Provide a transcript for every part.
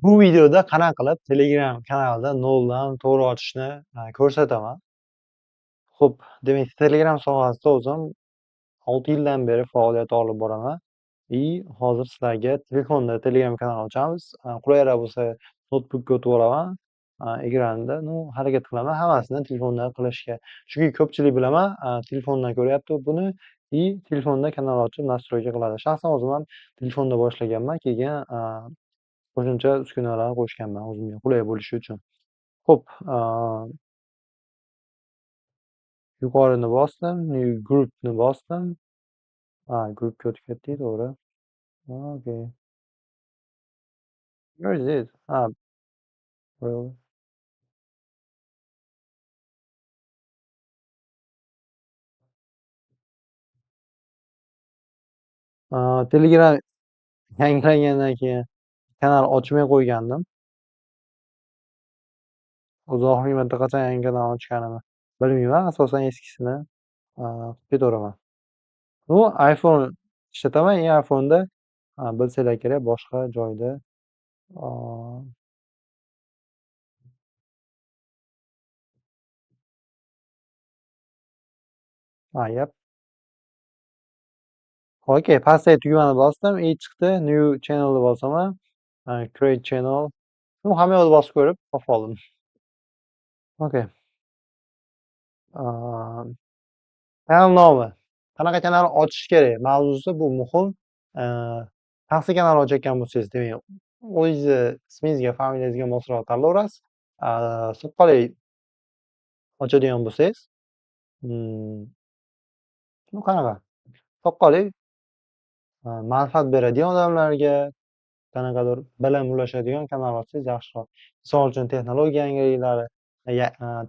Bu videoda qanaqa qilib Telegram kanalida noldan to'g'ri ochishni ko'rsataman. Xo'p, demak, Telegram sohasida o'zim 6 yildan beri faoliyat olib boraman. И hozir sizlarga telefonda Telegram kanal ochamiz. Qulayroq bo'lsa noutbukka o'tib olaman. Ekranda, ну, harakat qilaman hammasini telefondan qilishga. Chunki ko'pchilik bilaman, telefondan ko'ryapti buni и telefonda kanal ochib настройка qiladi. Shaxsan o'zim ham telefonda boshlaganman, keyin qo'shimcha uskunalarni qo'shganman o'zimga qulay bo'lishi uchun. Xo'p, yuqorini bosdim, new groupni bosdim. Groupga o'tib ketdik, to'g'ri. Okay. Where is it? Really? Telegram yangilangandan keyin kanal ochmay qo'ygandim. O'zi oxirgi marta qachon yangi kanal ochganimni bilmayman. Asosan eskisini qilib ketaveraman. Bu iPhone ishlataman. iPhone'da bilsanglar kerak, boshqa joyda yep. Okay, pastdagi tugmani bosdim, i chiqdi. New channelni bosaman. Create channel. Bu hamma yoqni bosib ko'rib topib oldim. Okay. Kanal nomi. Qanaqa kanal ochish kerak? Mavzusi bu muhim. Shaxsiy kanal ochayotgan bo'lsangiz, demak, o'zingizni ismingizga, familiyangizga mosroq tanlayverasiz. Soqqali ochadigan bo'lsangiz, bu qanaqa? Soqqali manfaat beradigan odamlarga qanaqadir bilim ulashadigan kanal ochsangiz yaxshiroq. Misol uchun texnologiya yangiliklari,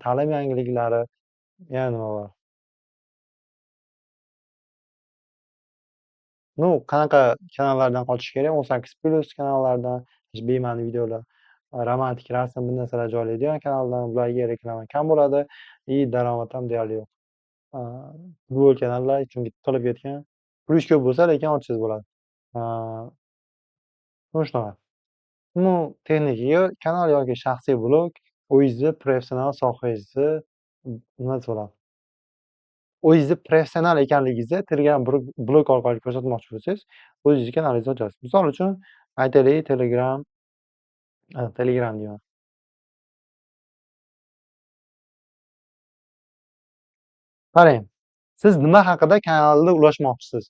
ta'lim yangiliklari, yana nima bor? Ну, qanaqa kanallardan qochish kerak? 18+ kanallardan, bema'ni videolar, romantik rasm, bir narsalar joylaydigan kanaldan, bularga reklama kam bo'ladi и daromad ham deyarli yo'q. Futbol kanallar chunki tiqilib ketgan. Pul ko'p bo'lsa, lekin ochsangiz bo'ladi. Ну, shunaqa. Ну, texnikaga kanal yoki shaxsiy blog o'zingizni professional sohangizni nima desa bo'ladi? O'zingizni professional ekanligingizni Telegram blog orqali ko'rsatmoqchi bo'lsangiz, o'zingizni kanalingizni ochasiz. Misol uchun, aytaylik, Telegram deyman. Qarang, siz nima haqida kanalni ulashmoqchisiz?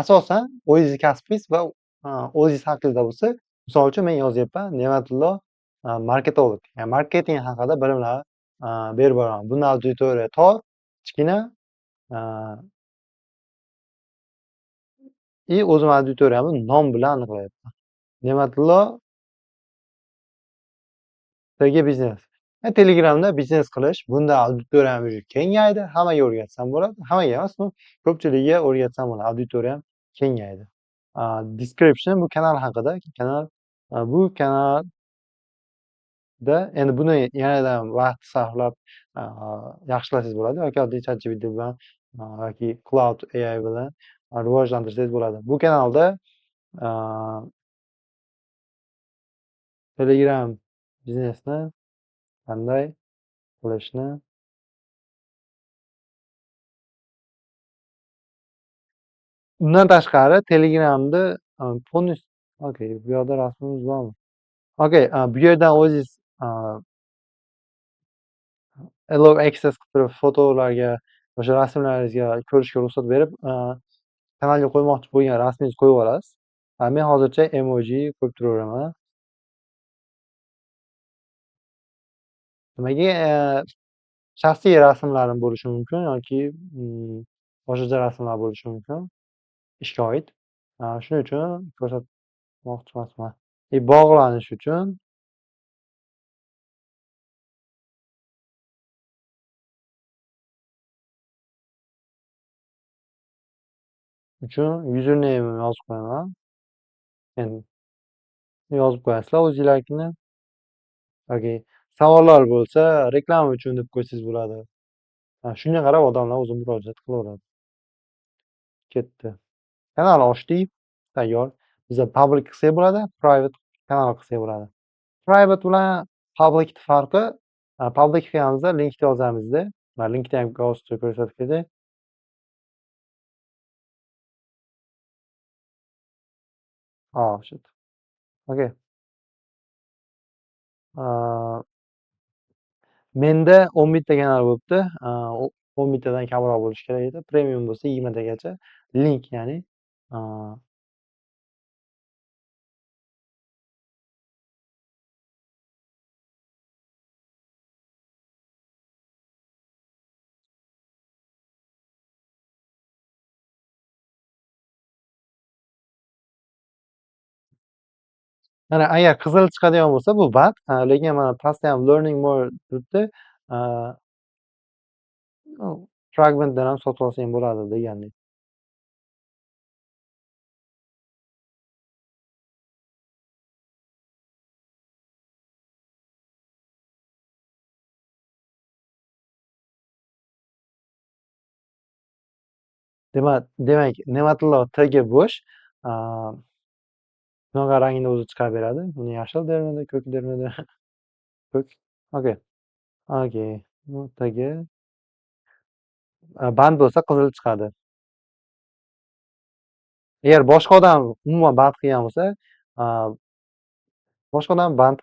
Asosan o'zingizni kasbingiz va o'zingiz haqingizda bo'lsa, misol uchun men yozyapman, Ne'matullo marketolog, ya'ni marketing haqida bilimlar berib boraman. Buni auditoriya tor, kichkina, и o'zim auditoriyamni nom bilan aniqlayapman. Ne'matullo TG biznes. Telegramda biznes qilish, bunda auditoriyam уже kengaydi, hammaga o'rgatsam bo'ladi. Hammaga emas, но, ko'pchiligiga o'rgatsam bo'ladi. Auditoriyam kengaydi. Description bu kanal haqida, kanal bu kanalda endi buni yanada vaqt sarflab yaxshilasangiz bo'ladi yoki oddiy ChatGPT bilan yoki Cloud AI bilan rivojlantirsangiz bo'ladi. Bu kanalda Telegram biznesni qanday qilishni undan tashqari Telegramda полностью okay, bu yoqda rasmimiz bormi? Okay, bu yerdan o'zingiz allow access qilib turib fotolarga, o'sha rasmlaringizga ko'rishga ruxsat berib, kanalga qo'ymoqchi bo'lgan rasmingizni qo'yib olasiz. Men hozircha emoji qo'yib turaveraman. Nimaga shaxsiy rasmlarim bo'lishi mumkin yoki boshqacha rasmlar bo'lishi mumkin ishga oid. Shuning uchun ko'rsatmoqchi emasman. Bog'lanish uchun username yozib qo'yaman. Endi yozib qo'yasizlar o'zingizlarnikini. Yoki savollar bo'lsa, reklama uchun deb qo'ysangiz bo'ladi. Shunga qarab odamlar o'zi murojaat qilaveradi. Ketdi. Kanal ochdik, tayyor. Biza public qilsak bo'ladi, private Kanal qilsak bo'ladi. Private bilan public farqi, public qilganimizda linkni yozamizda. Mana linkni ham hozircha ko'rsatib ketay. Oh, shit. Okay. Menda 10 ta kanal bo'libdi. 10 tadan kamroq bo'lishi kerak edi. Premium bo'lsa 20 tagacha. Link, ya'ni mana agar qizil chiqadigan bo'lsa bu band, lekin mana pastda ham learning more turibdi. Fragmentdan ham sotib olsang bo'ladi degandek. Demak, Ne'matullo TG bo'sh. Bunaqa rangini o'zi chiqarib beradi. Buni yashil dermidi, ko'k dermidi? Ko'k. Okay. Okay. Bu TG. Band bo'lsa qizil chiqadi. Agar boshqa odam umuman band qilgan bo'lsa, boshqa odam band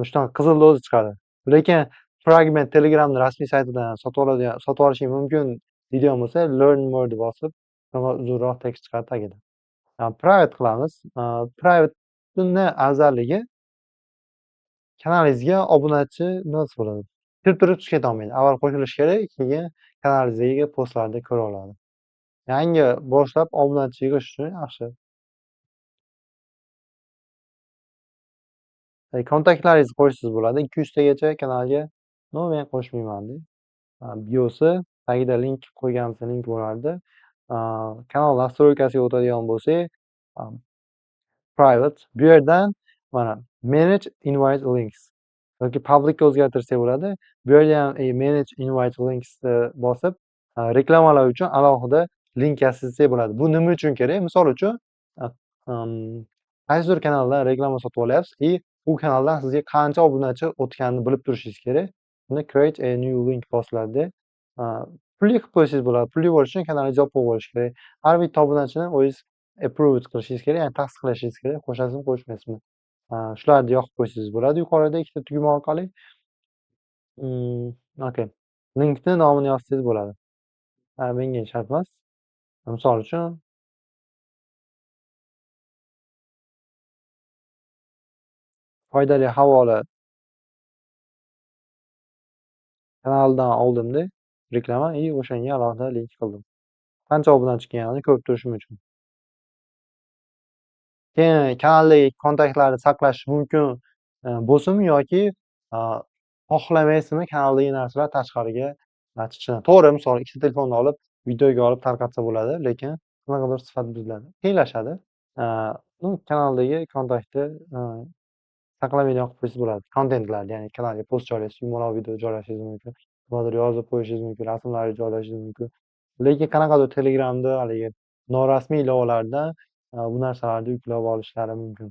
shunaqa qizilni o'zi chiqadi. Lekin fragment Telegramning rasmiy saytidan sotib olishing mumkin deydigan bo'lsa, learn more deb bosib, shunaqa uzunroq tekst chiqadi tagida. Private qilamiz. Private'ni afzalligi kanalingizga obunachi nima bo'ladi? Kirib turib chiqib keta olmaydi. Avval qo'shilish kerak, keyin kanalingizdagi postlarni ko'ra oladi. Yangi boshlab obunachi yig'ish uchun yaxshi. Kontaktlaringizni qo'shsangiz bo'ladi. 200 tagacha kanalga. No, men qo'shmayman deydi. Biosi tagida link qo'yganimizda link bo'lardi. Kanal nastroykasiga o'tadigan bo'lsak, private bu yerdan mana manage invite links yoki publicga o'zgartirsak bo'ladi. Bu yerda ham manage invite links bosib, reklamalar uchun alohida link yasasak bo'ladi. Bu nima uchun kerak? Misol uchun, qaysidir kanaldan reklama sotib olyapsiz и u kanaldan sizga qancha obunachi o'tganini bilib turishingiz kerak. Buni create a new link bosiladi. Pulli qilib qo'ysangiz bo'ladi. Pulli bo'lish uchun kanalingiz yopiq bo'lishi kerak. Har bitta obunachini o'zingiz approve qilishingiz kerak, ya'ni tasdiqlashingiz kerak, qo'shasizmi, qo'shmaysizmi. Shularni yoqib qo'ysangiz bo'ladi yuqorida ikkita tugma orqali. Okay. Linkni nomini yozsangiz bo'ladi. Menga shart emas. Misol uchun foydali havola kanalidan oldimda reklama и o'shanga alohida link qildim. Qancha obunachi kelganini ko'rib turishim uchun. Keyin kanaldagi kontaktlarni saqlash mumkin bo'lsinmi yoki xohlamaysizmi kanaldagi narsalar tashqariga chiqishini. To'g'ri, misol ikkita telefonni olib, videoga olib tarqatsa bo'ladi, lekin qanaqadir sifat buziladi, qiyinlashadi. Kanaldagi kontaktni saqlamaydigan qilib qo'ysangiz bo'ladi. Kontentlarni, ya'ni kanalga post joylashingiz, yumaloq video joylashingiz mumkin, nimadir yozib qo'yishingiz mumkin, rasmlarni joylashingiz mumkin. Lekin qanaqadir Telegramda haligi norasmiy ilovalardan bu narsalarni yuklab olishlari mumkin.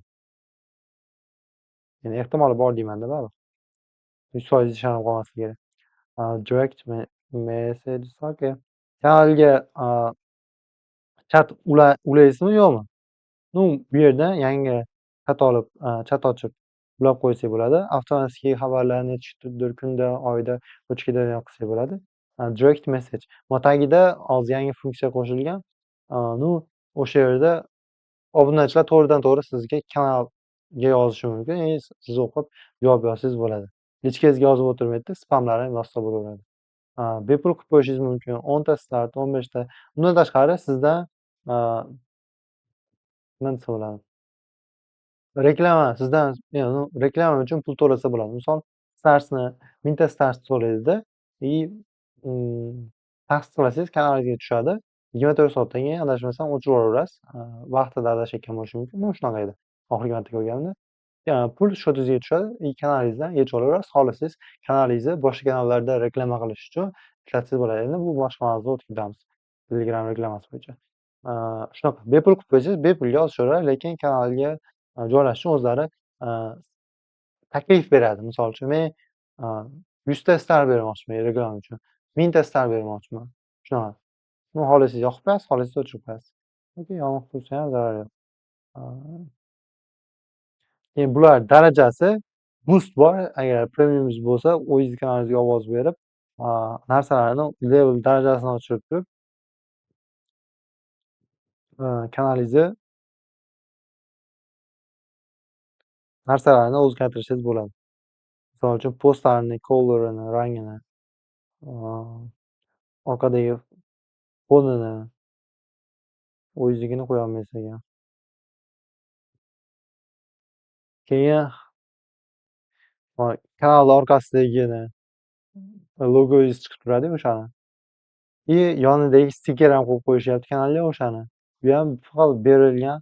Ya'ni ehtimoli bor deymanda baribir. 100% ishonib qolmaslik kerak. Direct message, okay. Kanalga chat ulaysizmi yo'qmi? Bu yerdan yangi chat olib, chat ochib ulab qo'ysak bo'ladi. Avtomatik xabarlarni nechidir kunda, oyda o'chib ketadigan qilsak bo'ladi. Direct message. Bu tagida hozir yangi funksiya qo'shilgan. O'sha yerda obunachilar to'g'ridan-to'g'ri sizga kanalga yozishi mumkin. Ya'ni siz o'qib javob yozsangiz bo'ladi. Lichkangizga yozib o'tirmaydi, spamlar ham yozsa bo'laveradi. Bepul qilib qo'yishingiz mumkin. 10 ta start, 15 ta. Undan tashqari sizdan nima desa bo'ladi? Reklama sizdan, ya'ni reklama uchun pul to'lasa bo'ladi. Misol, starsni, 1000 ta stars to'laydida, и tasdiqlasangiz kanalingizga tushadi. 24 soatdan keyin adashmasam o'chirib yuboraverasiz. Vaqtida adashayotgan bo'lishi mumkin. Shunaqa edi. Oxirgi marta ko'rganimda. Pul shotingizga tushadi, и kanalingizdan yechib olaverasiz. Xohlasangiz kanalingizni boshqa kanallarda reklama qilish uchun ishlatsangiz bo'ladi. Endi bu boshqa mavzuga o'tib ketamiz. Telegram reklamasi bo'yicha. Shunaqa bepul qilib qo'ysangiz, bepulga yozishaveradi, lekin kanalga joylash uchun o'zlari Taklif beradi. Misol uchun, men 100 ta star bermoqchiman reklama uchun, 1000 ta star bermoqchiman. Shunaqa. Ну, xohlasangiz yoqib qo'yasiz, xohlasangiz o'chirib qo'yasiz. Yoki yoniq tursa ham zarari yo'q. Keyin bular darajasi boost bor. Agar premiumingiz bo'lsa, o'zingiz kanalingizga ovoz berib, narsalarni level darajasini oshirib turib, kanalingizni narsalarni o'zgartirishingiz bo'ladi. Misol uchun, postlarni colorini, rangini, orqadagi fonini o'zingiznikini qo'ya olmaysiz ekan. Keyin kanal orqasidagini logoyingiz chiqib turadi o'shani. И yonidagi stiker ham qo'yib qo'yishyapti kanalga o'shani. Bu ham faqat berilgan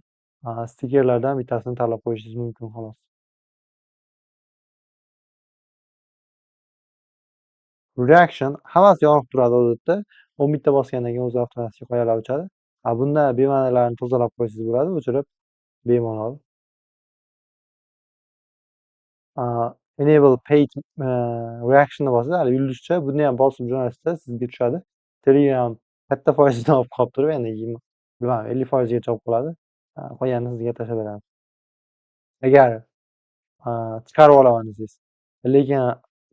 stikerlardan bittasini tanlab qo'yishingiz mumkin xolos. Reaction hammasi yonib turadi odatda. 10 bitta bosgandan keyin o'zi avtomatik qo'yalab o'chadi. Bunda bema'nilarni tozalab qo'ysangiz bo'ladi, o'chirib bemalol. Enable paid reactionni bossangiz, hali yulduzcha, buni ham bosib jo'natsa sizga tushadi. Telegram katta foizini olib qolib turib, endi 20, bilmadim, 50% gacha olib qoladi. Qolganini sizga tashlab beradi. Agar chiqarib olaman desangiz. Lekin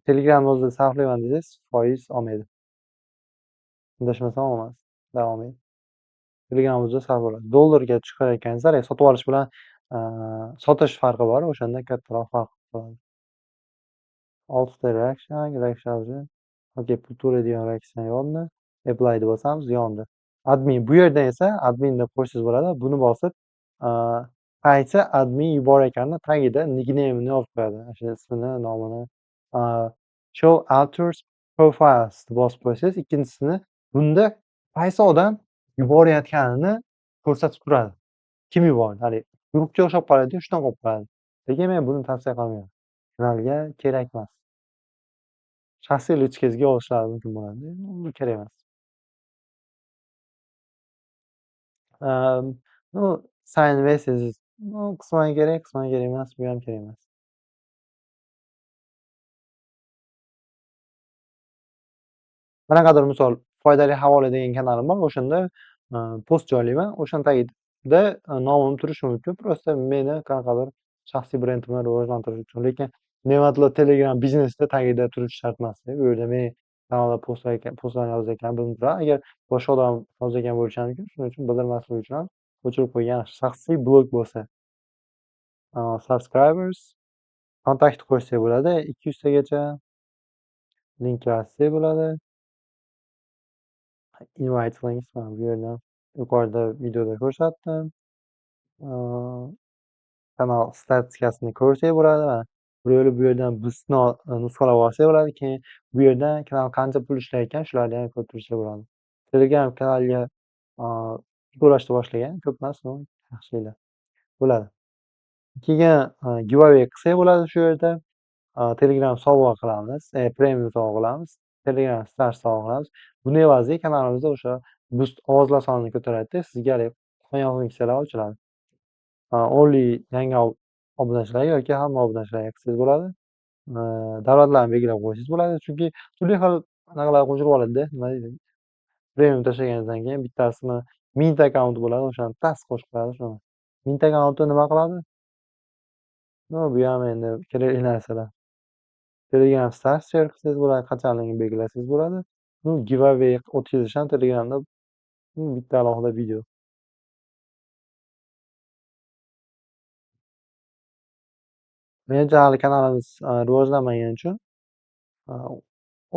Telegramni o'zida sarflayman desangiz, foiz olmaydi. Adashmasam olmas. Davom et. Telegram o'zida sarf bo'ladi. Dollarga chiqarayotganingiz, haligi sotib olish bilan sotish farqi bor, o'shanda kattaroq farq bo'ladi. Oltita reaction, reaction, okey, pul to'laydigan reaksiya yondi. Apply deb bosamiz, yondi. Admin bu yerdan esa admin deb qo'ysangiz bo'ladi. Buni bosib, qaysi admin yuborayotganini tagida nickname'ini yozib qo'yadi. O'sha ismini, nomini. Show authors profiles deb bosib qo'ysangiz, ikkinchisini bunda qaysi odam yuborayotganini ko'rsatib turadi. Kim yubordi? Haligi guruhga o'xshab qoladi, shunaqa bo'lib qoladi. Lekin men buni tavsiya qilmayman. Kanalga kerak emas. Shaxsiy личка ngizga yozishlari mumkin bo'ladi. Bu kerak emas. Ну, sign messages, ну, qisman kerak, qisman kerak emas, bu ham kerak emas. Qanaqadir misol foydali havola degan kanalim bor, o'shanda post joylayman. O'shani tagida nomim turishi mumkin. Просто meni qanaqadir shaxsiy brendimni rivojlantirish uchun. Lekin Ne'matlar Telegram biznesda tagida turishi shart emas. Bu yerda men kanalda postlarni yozayotganim bilinib turadi. Agar boshqa odam yozayotgan bo'lishi ham mumkin. Shuning uchun bildirmaslik uchun ham o'chirib qo'ygan shaxsiy blog bo'lsa. Subscribers, kontakt qo'shsak bo'ladi 200 tagacha. Link yozsak bo'ladi. Invite links mana bu yerda yuqorida videoda ko'rsatdim. Kanal statistikasini ko'rsak bo'ladi. Mana bu yerda bu yerdan boostni nusxalab olsak bo'ladi. Keyin bu yerdan kanal qancha pul ishlayotgan shularni ham ko'rib tursa bo'ladi. Telegram kanaliga to'lashni boshlagan, ko'p emas, yaxshilar bo'ladi. Keyin giveaway qilsak bo'ladi shu yerda. Telegram sovg'a qilamiz, premium sovg'a qilamiz. Telegram stars sovg'a qilamiz. Buni evaziga kanalimizda o'sha boost ovozlar sonini ko'taradida, sizga haligi qolgan funksiyalar ochiladi. Only yangi obunachilarga yoki hamma obunachilarga qilsangiz bo'ladi. Davlatlarni belgilab qo'ysangiz bo'ladi. Chunki turli xil anaqalar qo'shilib oladida, nima deydi? Premium tashlaganingizdan keyin bittasini 1000 ta akkaunt bo'ladi, o'shani tas qo'shib qo'yadi shuni. 1000 ta akkauntni nima qiladi? Ну, bu ham endi kerakli narsalar. Telegram stars share qilsangiz bo'ladi, qachonligini belgilasangiz bo'ladi. Ну, giveaway o'tkazish ham Telegramda bitta alohida video. Menimcha hali kanalimiz rivojlanmagani uchun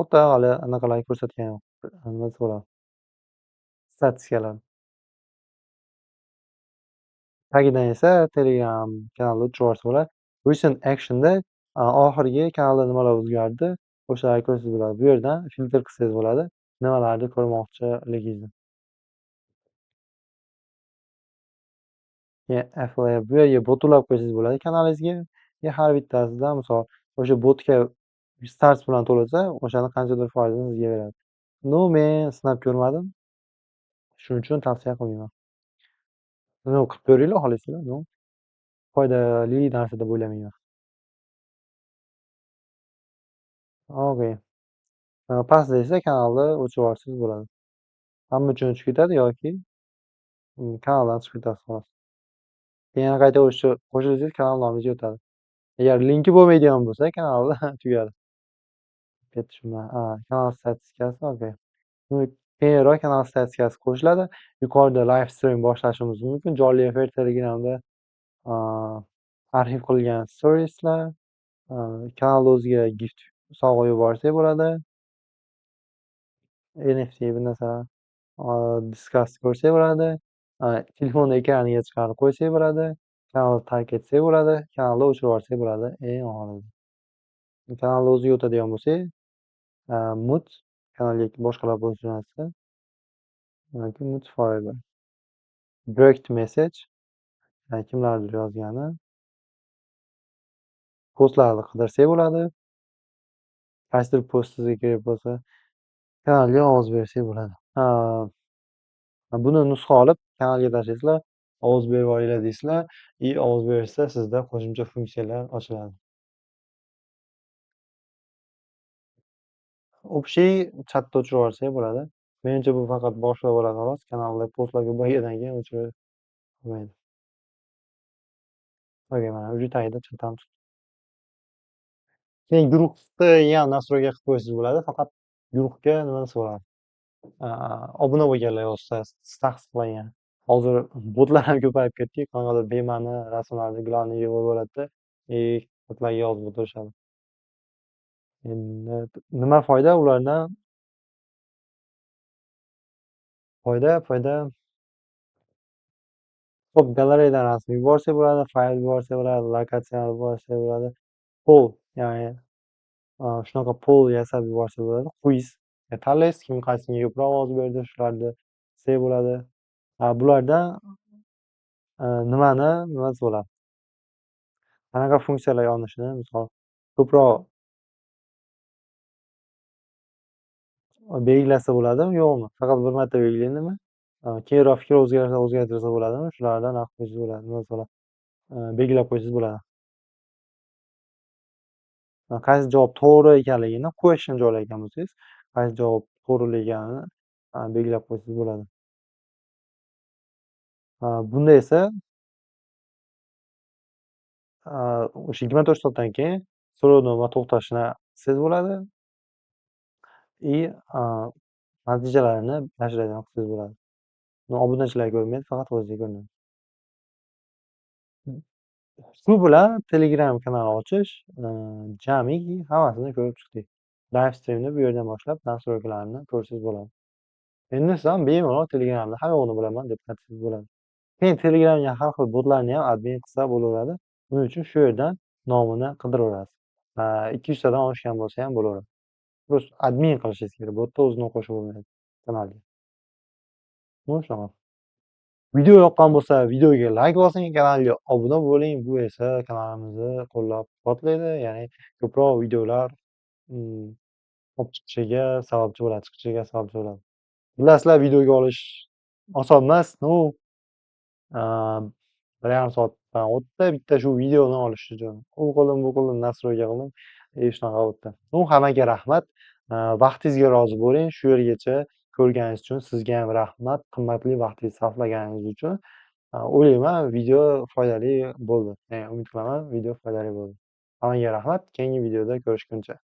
o'ta hali anaqalar ko'rsatgani yo'q. Nima desa bo'ladi? Statistikalar. Tagidan esa Telegram kanalida tushib yuborsa bo'ladi. Recent action'da oxirgi kanalda nimalar o'zgardi, o'shalarni ko'rsangiz bo'ladi. Bu yerdan filtr qilsangiz bo'ladi, nimalarni ko'rmoqchiligingizni. Keyin affiliate bu yerga bot ulab qo'ysangiz bo'ladi kanalingizga. Har bittasidan misol o'sha botga stars bilan to'lasa, o'shani qanchadir foizini sizga beradi. Ну, men sinab ko'rmadim. Shuning uchun tavsiya qilmayman. Ну, qilib ko'ringlar xohlasanglar, ну, foydali narsa deb o'ylamayman. Okay. Pastda esa kanalni o'chirib yuborsangiz bo'ladi. Hamma uchun o'chib ketadi yoki kanaldan chiqib ketasiz xolos. Keyin yana qayta qo'shilsangiz kanal nomingizga o'tadi. Agar linki bo'lmaydigan bo'lsa kanalda tugadi. Ketdi shu bilan. Kanal statistikasi, okay. Keyinroq kanal statistikasi qo'shiladi. Yuqorida live stream boshlashimiz mumkin. Jonli efir Telegramda arxiv qilingan storieslar, kanalni o'ziga gift sovg'a yuborsak bo'ladi. NFT bir narsalar, discuss ko'rsak bo'ladi. Telefonni ekraniga chiqarib qo'ysak bo'ladi. Kanalni tark etsak bo'ladi. Kanalni o'chirib yuborsak bo'ladi eng oxirida. Kanalni o'ziga o'tadigan bo'lsak, mute kanalga boshqalar qo'shilsa yoki mute forever. Direct message, kimlardir yozgani. Postlarni qidirsak bo'ladi. Qaysidir post sizga kerak bo'lsa, kanalga ovoz bersak bo'ladi. Buni nusxa olib kanalga tashlaysizlar, ovoz berib yuboringlar deysizlar и ovoz berishsa sizda qo'shimcha funksiyalar ochiladi. Общий chatda o'chirib yuborsak bo'ladi. Menimcha bu faqat boshida bo'ladi xolos. Kanalda postlar ko'paygandan keyin o'chirib bo'lmaydi. Okay, mana uji tagida chat ham chiqdi. Keyin guruhni ham настройка qilib qo'ysangiz bo'ladi. Faqat guruhga nima desa bo'ladi? Obuna bo'lganlar yozsa tasdiqlangan. Hozir botlar ham ko'payib ketdi. Qanaqadir bema'ni rasmlarni главныйga qo'yib yuboradida, и botlarga yozib o'tirishadi. Endi nima foyda ulardan? Foyda. Xo'p, galereyadan rasm yuborsak bo'ladi, fayl yuborsak bo'ladi, lokatsiyani yuborsak bo'ladi. Poll, ya'ni shunaqa poll yasab yuborsa bo'ladi. Quiz tanlaysiz, kim qaysiga ko'proq ovoz berdi, shularni desak bo'ladi. Bulardan nimani nima desa bo'ladi? Qanaqa funksiyalar yonishini, misol ko'proq belgilasa bo'ladimi, yo'qmi? Faqat bir marta belgilandimi? Keyinroq fikr o'zgarsa o'zgartirsa bo'ladimi? Shulardan aniq qo'ysangiz bo'ladi. Nima desa bo'ladi? Belgilab qo'ysangiz bo'ladi. Qaysi javob to'g'ri ekanligini question joylayotgan bo'lsangiz, qaysi javob to'g'ri ekanini belgilab qo'ysangiz bo'ladi. Bunda esa o'sha 24 soatdan keyin so'rovnoma to'xtashini qilsangiz bo'ladi. И natijalarini nashrlaydigan qilsangiz bo'ladi. Buni obunachilar ko'rmaydi, faqat o'zingizga ko'rinadi. Shu bilan Telegram kanali ochish jamiki hammasini ko'rib chiqdik. Live streamni bu yerdan boshlab настройкаларni ko'rsangiz bo'ladi. Endi siz ham bemalol Telegramda hamma yo'g'ini bilaman deb aytsangiz bo'ladi. Keyin Telegramga har xil botlarni ham admin qilsa bo'laveradi. Buning uchun shu yerdan nomini qidiraverasiz. 200 tadan oshgan bo'lsa ham bo'laveradi. Просто admin qilishingiz kerak. Botda o'zini qo'shib bo'lmaydi kanalga. Bu shunaqa. Video yoqqan bo'lsa, videoga like bosing, kanalga obuna bo'ling. Bu esa kanalimizni qo'llab-quvvatlaydi, ya'ni ko'proq videolar olib chiqishiga sababchi bo'ladi, chiqishiga sababchi bo'ladi. Bilasizlar, videoga olish oson emas. No, 1,5 soatdan o'tdi bitta shu videoni olish uchun. U qildim, bu qildim, настройка qildim, shunaqa o'tdi. Ну, hammaga rahmat. Vaqtingizga rozi bo'ling. Shu yergacha ko'rganingiz uchun sizga ham rahmat. Qimmatli vaqtingizni sarflaganingiz uchun. O'ylayman, video foydali bo'ldi. Ya'ni umid qilaman, video foydali bo'ldi. Hammaga rahmat. Keyingi videoda ko'rishguncha.